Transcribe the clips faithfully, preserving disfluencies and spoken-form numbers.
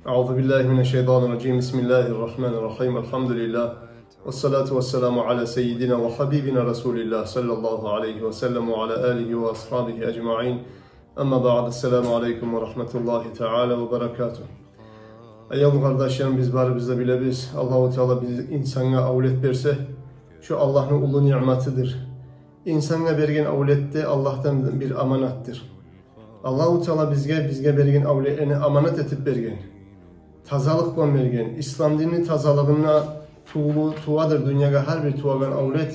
أعوذ بالله من الشيطان الرجيم. بسم الله الرحمن الرحيم. الحمد لله. والصلاة والسلام على سيدنا وحبيبنا رسول الله صلى الله عليه وسلم وعلى آله وأصحابه أجمعين. أما بعد. السلام عليكم ورحمة الله تعالى وبركاته. Аявлу къардашларым, биз барыбыз да билебиз, Аллагьу Таала биз инсангъа авлет берсе, шо Аллагьны уллу ниъматыдыр. Инсангъа берген авлет де Аллагьдан бир аманатдыр. Аллагьу Таала бизге, бизге берген авлетлени аманат этип берген. Тазалыкъ булан берген. Ислам динни тазалыгъына тувулу-, тувадыр дюньягъа гьар бир тувагъан авлет.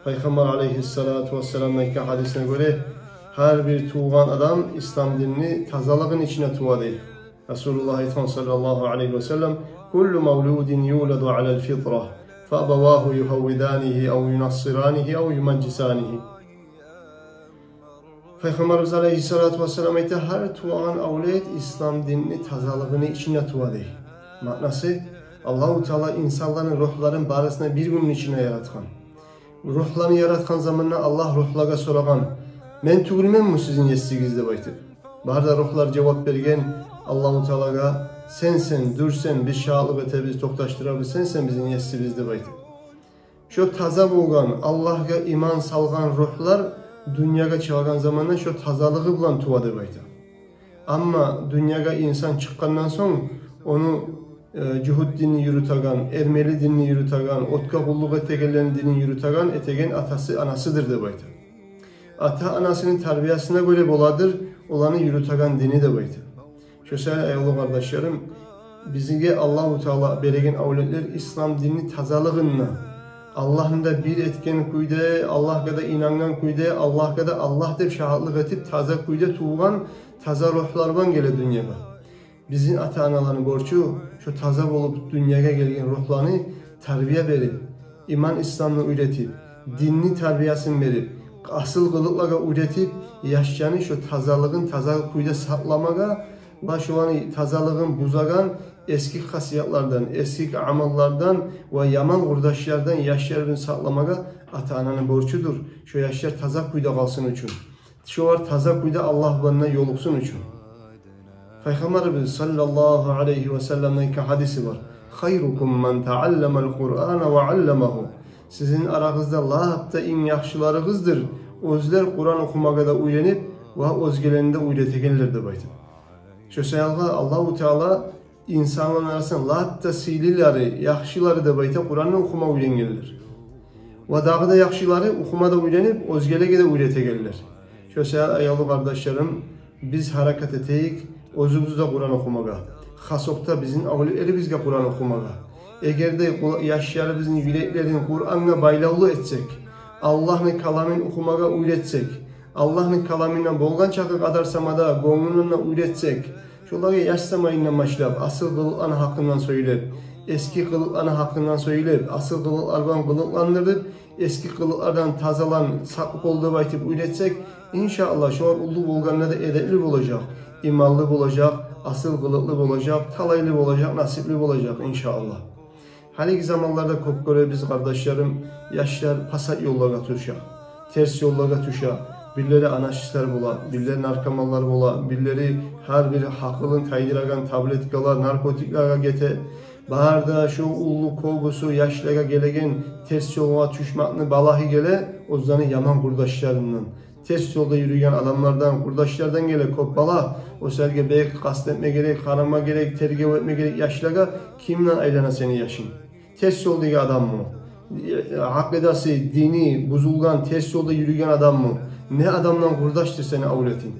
Пайхаммар алейгьиссалату вассаламны айтгъан гьадисине гёре, гьар бир тувгъан адам ислам динни тазалыгъыны ичине тува дей. Расулуллагь айтгъан саллаллагьу алейгьи ва саллам: «كل مولود يولد على الفطرة، فأبواه يهودانه أو ينصرانه أو يمجسانه». Пайхаммарыбыз алейгьиссалату вассалам айта: «Гьар тувагъан авлет ислам динни тазалыгъыны ичине тува», – дей. Маънасы, Аллагьу Таала инсанланы рухларын барысын да бир гюнню ичине яратгъан. Рухланы яратгъан заманда Аллагь рухлагъа сорагъан: «Мен тюгюлменми сизин есигиз?» – деп айтып. Бары да рухлар жавап берген Аллагьу Таалагъа: «Сенсен, дюрсен, биз шагьатлыкъ этебиз, токъташдырабыз, сенсен бизин есибиз», – деп айтып. Шо таза болгъан, Аллагьгъа иман салгъан рухлар дюньягъа чыгъагъан заманда шо тазалыгъы булан тува деп айта. Амма дюньягъа инсан чыкъгъандан сонг, ону, э, жугьут динни юрютеген, эрмели динни юрютеген, отгъа къуллукъ этегенлени динин юрютеген, этеген атасы-анасыдыр деп айта. Ата-анасыны тарбиясына гёре боладыр оланы юрютеген дини деп айта. Шо саялы, аявлу къардашларым, бизге Аллагьу Таала береген авлетлер ислам динни тазалыгъында, Аллагьны да бир этген кюйде, Аллагьгъа да инангъан кюйде, Аллагьгъа да Аллагь деп шагьатлыкъ этип, таза кюйде тувгъан таза рухлар булан геле дюньягъа. Бизин ата-аналаны борчу шо таза болуп дюньягъа гелген рухланы тарбия берип, иман-исламны уьйретип, динни тарбиясын берип, асыл къылыкълагъа уьйретип, яшланы шо тазалыгъын таза кюйде сакъламагъа ва шоланы тазалыгъын бузагъан эсги хасиятлардан, эсги амаллардан ва яман къурдашлардан яшларын сакъламагъа ата-ананы борчудур, шо яшлар таза кюйде къалсын учун. Шолар таза кюйде Аллагь булан ёлукъсун учун. Пайхаммарыбыз саллаллагьу алайгьи ва салламны эки гьадиси бар: «خيركم من تعلم القرآن وعلمه». Сизин арагъызда лап да инг яхшыларыгъыздыр оьзлер Къуран охумагъа да уьйренип ва оьзгелени де уьйретегенлер деп айтып. Шо саялгъа Аллагьу Таала инсанланы арасында лап да сыйлылары, яхшылары деп айта Къуранны охума уьйренгенлер. Ва дагъы да яхшылары охума да уьйренип, оьзгелеге де уьйретегенлер. Шо саялы, аявлу къардашларым, биз гьаракат этейик оьзюбюз де Къуран охумагъа. Хасокъда бизин авлетлерибизге Къуран охумагъа. Эгер де къу-, яшларыбызны юреклерин Къурангъа байлавлу этсек, Аллагьны каламын охумагъа уьйретсек, Аллагьны каламына болгъан чакъы къадар сама да гёнгюнден де уьйретсек, шолагъа яш заманындан башлап асыл къылыкъланы гьакъындан сёйлеп, эсги къылыкъланы гьакъындан сёйлеп, асыл къылыкълар булан къылыкъландырып, эсги къылыкълардан тазалан, сакъ бол деп айтып уьйретсек, иншааллагь, шолар уллу болгъанда да эдепли болажакъ, иманлы болажакъ, асыл къылыкълы болажакъ, талайлы болажакъ, насипли болажакъ, иншааллагь. Гьалиги заманларда кёп гёребиз, къардашларым, яшлар пасат ёллагъа тюше, терс ёллагъа тюше. Бирлери анархистлер бола, бирлери наркоманлар бола, бирлери гьар бир гьакъылын тайдырагъан таблеткалар, наркотиклеге гете. Бары да шо уллу кёбюсю яшлагъа гелеген терс ёлгъа тюшмекни балагьы геле оьзлени яман къурдашларындан. Терс ёлда юрюйген адамлардан, къурдашлардан геле кёп балагь. О саялы бек къаст этме герек, къарама герек, тергев этме герек яшлагъа, кимден айлана сени яшынг? Терс ёлдагъы адаммы? Акъидасы, дини бузулгъан, терс ёлда юрюйген адаммы? Не адамдан къурдашдыр сени авлетинг?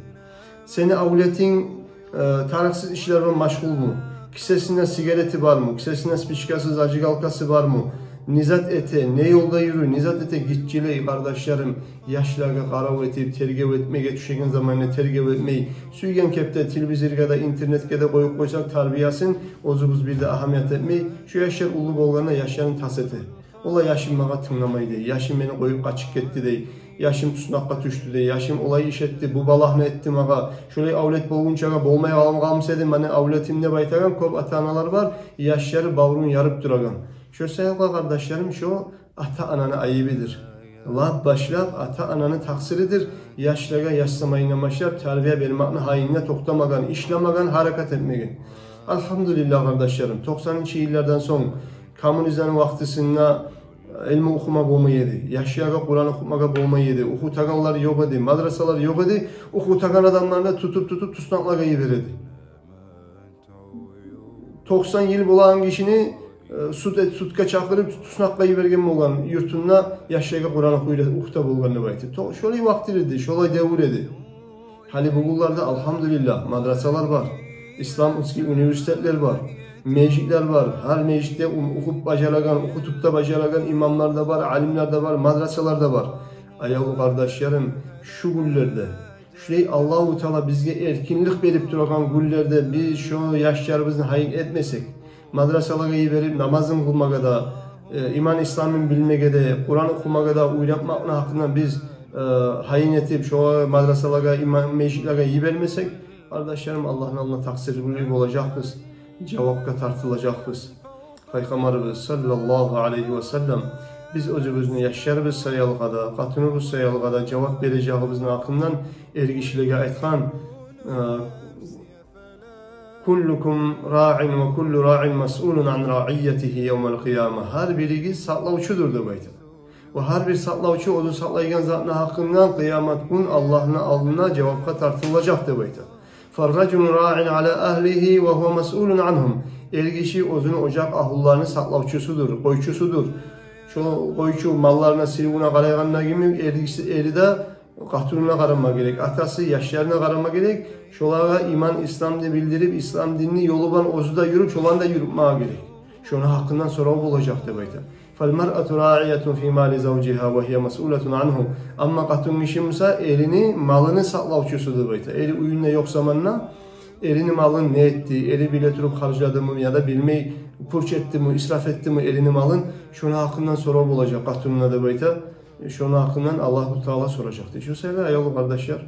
Сени авлетинг, э, тарыкъсыз ишлер булан машгъулму? Кисесинде сигарети бармы? Кисесинде спичкасы, зажигалкасы бармы? Не зат эте, не ёлда юрюй, не зат эте? Гиччилей, къардашларым, яшлагъа къарав этип, тергев этмеге тюшеген заманда тергев этмей, сюйген кепде телевизоргъа да, интернетге де къоюп къойсакъ тарбиясын, оьзюбюз бир де агьамият этмей, шо яшлар уллу болгъанда яшларын тас эте. Олай: «Яшым магъа тынгламай», – дей, «яшым мени къоюп къачып гетди», – дей, «яшым туснакъгъа тюшдю», – дей, «яшым олай иш этди, бу балагьны этди магъа, шолай авлет болгъунчагъа болмай къалгъан эдим, мени авлетим», – деп айтагъан кёп ата-аналар бар, яшлары баврун ярып турагъан. Шо саялгъа, къардашларым, шо ата-ананы айыбыдыр. Лап башлап ата-ананы такъсырыдыр яшлагъа яш заманындан башлап тарбия бермекни гьайында токътамагъан, ишлемеген, гьаракат этмеген. Алгьамдулиллагь, къардашларым, токъсанынчы йыллардан сонг, коммунизмни вакътисинде илму охума болмай эди. Яшлагъа Къуран охутмагъа болмай эди. Охутагъанлар ёкъ эди, мадрасалар ёкъ эди. Охутагъан адамланы тутуп-тутуп туснакълагъа йибере эди. Токъсан йыл болагъан гишини, э, суд эт-, судгъа чакъырып, туснакъгъа йиберген болгъан, юртунда яшлагъа Къуран охуй-, охута болгъан деп айтып. То-, шолай вакътилер эди, шолай девюр эди. Гьали бугюнлерде, алгьамдулиллагь, мадрасалар бар, исламский университетлер бар, межитлер бар. Гьар межитде ум-, охуп бажарагъан, охутуп да бажарагъан имамлар да бар, алимлер де бар, мадрасалар да бар. Аявлу къардашларым, шу гюнлерде, шулай Аллагьу Таала бизге эркинлик берип турагъан гюнлерде биз шо яшларыбызны гьайын этмесек, мадрасалагъа йиберип, намазын къылмагъа да, э, иман-исламын билмеге де, Къуран охумагъа да, уьйретмекни гьакъындан биз, э, гьайын этип, шо мадрасалагъа, иман, межитлеге йибермесек, къардашларым, Аллагьны алдында такъсырлы болажакъбыз, жавапгъа тартылажакъбыз. Пайхаммарыбыз саллаллагьу алайгьи ва саллам: «Биз оьзюбюзню яшларыбыз саялы да, къатыныбыз саялы да жавап бережегибизни гьакъындан эргишилеге айтгъан, э, куллукум раъин ва куллу раъин масъулун ан раъиятигьи явмал къияма». Гьар биригиз сакълавчудур деп айта. Ва гьар бир сакълавчу оьзю сакълайгъан затны гьакъындан къыямат гюн Аллагьны алдында жавапгъа тартылажакъ деп айта. Фарражулу раъин ала агьлигьи ва гьува масъулун ангьум. Эргиши оьзюню ожакъ агьлюлерини сакълавчусудур, къойчусудур. Шо къойчу малларына, сыйывуна къарайгъанда кимик, эргиши, эри де къатынына къарама герек, атасы яшларына къарама герек. Шолагъа иман, ислам деп билдирип, ислам динни ёлу булан оьзю де юрюп, шоланы да юрютмеге герек. Шону гьакъындан сорав болажакъ деп айта. Фал маръату раъиятун фи мали завжигьа ва гьия масъулатун ангьу. Амма къатынгиши буса эрини малыны сакълавчусу деп айта. Эри уьюнде ёкъ заманда эрини малын не этди, эри биле туруп харжладымы яда билмей пуч этдими, исраф этдими эрини малын, шону гьакъындан сорав болажакъ къатынына деп айта. Шону гьакъындан Аллагьу Таала соражакъ дей. Шо саялы, аявлу къардашлар,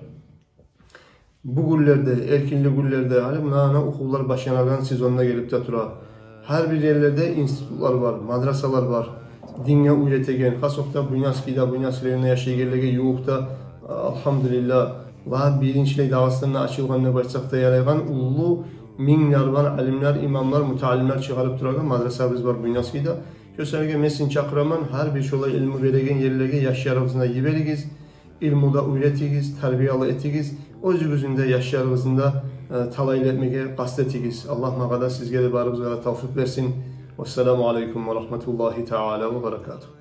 бу гюнлерде, эркинлик гюнлерде, гьали муна, муна охувлар башланагъан сезон да гелип де тура. Гьар бир ерлерде институтлар бар, мадрасалар бар. Динге уьйретеген, хас вакътида Буйнакскийде, Буйнакский районунда яшайгъанлагъа ювукъда, алгьамдулиллагь, ва биринчилей Дагъыстанда ачылгъан деп айтсакъ да ярайгъан уллу, минглер бар алимлер, имамлар, мутаалимлер чыгъарып турагъан мадрасабыз бар Буйнакскийде. Шо саялы мен сизин чакъыраман, гьар бир шолай илму береген ерлеге яшларыгъызны йиберигиз. Илму да уьйретигиз, тарбиялы этигиз, оьзюгюзню де, яшларыгъызны да, э, талайлы этмеге къаст этигиз. Аллагь магъа да, сизге де, барыбызгъа да тавфикъ берсин. Вассаламу алайкум ва рагьматуллагьи таала ва баракатугь.